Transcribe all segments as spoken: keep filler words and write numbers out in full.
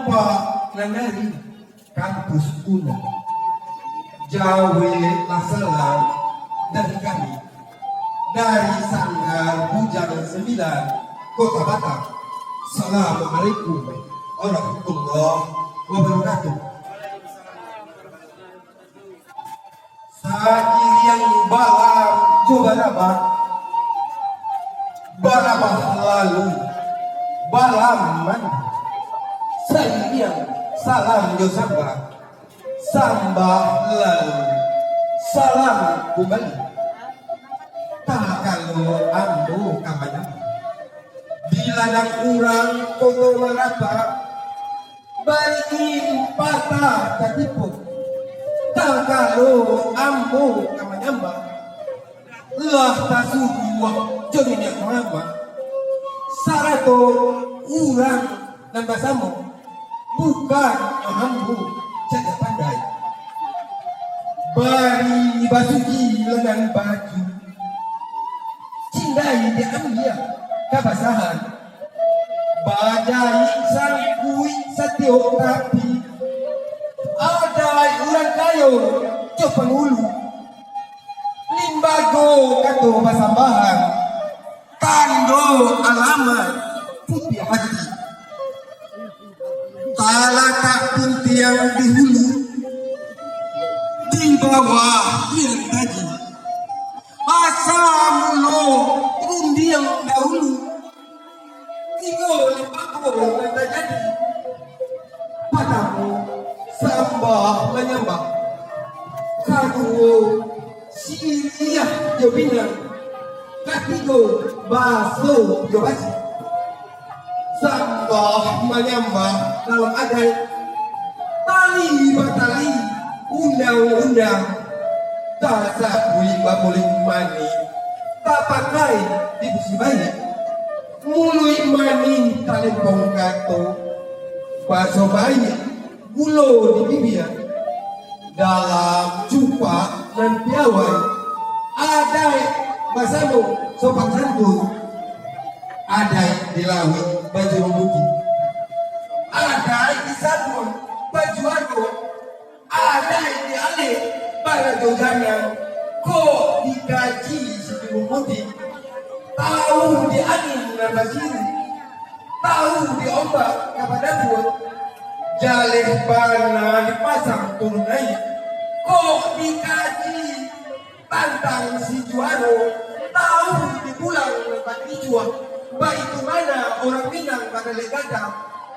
Pak Nandari, kampus Unam. Jauahlah salam dari kami, dari Sanggar Bujang Sembilan, Kota Batam. Assalamualaikum warahmatullahi wabarakatuh. Sairiang balam jo barabah, barabah lalu balam mandi. Sairiang salam jo sambah, sambah lalu salam kumbali. Takalo ambo ka manyambah, di ladang urang Koto Marapah, baringin patah tatipuak. Takalo ambo ka manyambah, lah tasuruah jo niniak mamak, sarato urang nan basamo, bukannyo ambo cadiak pandai. Bari basuci langan baju, cindai diambiak kabasahan. Bajaik sangkuik satiok tapi, adaik urang kayo jo pangulu. Limbago kato basambahan, tando alamaik putiah ati. Talatak puntiang di hulu, di bawah ian taji. Asa mulo rundiang dahulu, tigo limbago nan tajadi. Partamo, sambah manyambah. Kaduo, siriah jo pinang. Katigo, baso jo basi. Sambah manyambah dalam adaik, tali batali undang-undang. Tasabuik bamuluik manih, tapakai di busi baiak. Muluik manih talempong kato, baso baiak gulo di bibia. Dalam cupak nan piawai, adaik basamo sopan santun. Adaik di lauik bajuru putiah, adaik di sabuang bajuaro, adaik di alek barajo janang. Kok dikaji si juru mudik, tau di angin nan basirik, tau di ombak nan badabuak, jaleh bana dipasang turun naiak. Kok dikaji tantang si juaro, tau di bulan nan bakicuah, baitu mano urang Minang badalek gadang.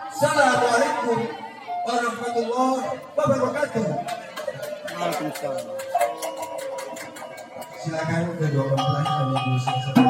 Assalamualaikum warahmatullahi wabarakatuh. Waalaikumsalam. Silakan kedua mempelai kami dulu silakan.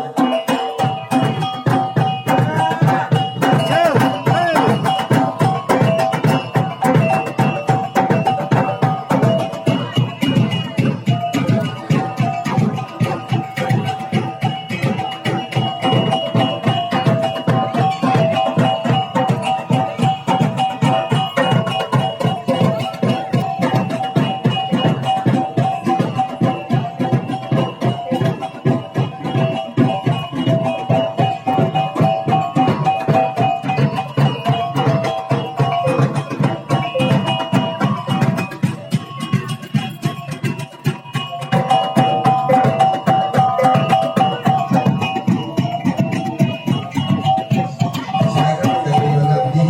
Silakan untuk Ibu Abdi,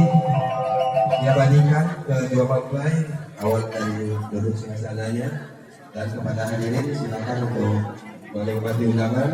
ya, bandingkan ke dua mempelai, awal dari duduk singgasananya, dan kepada hadirin, silakan untuk menikmati undangan.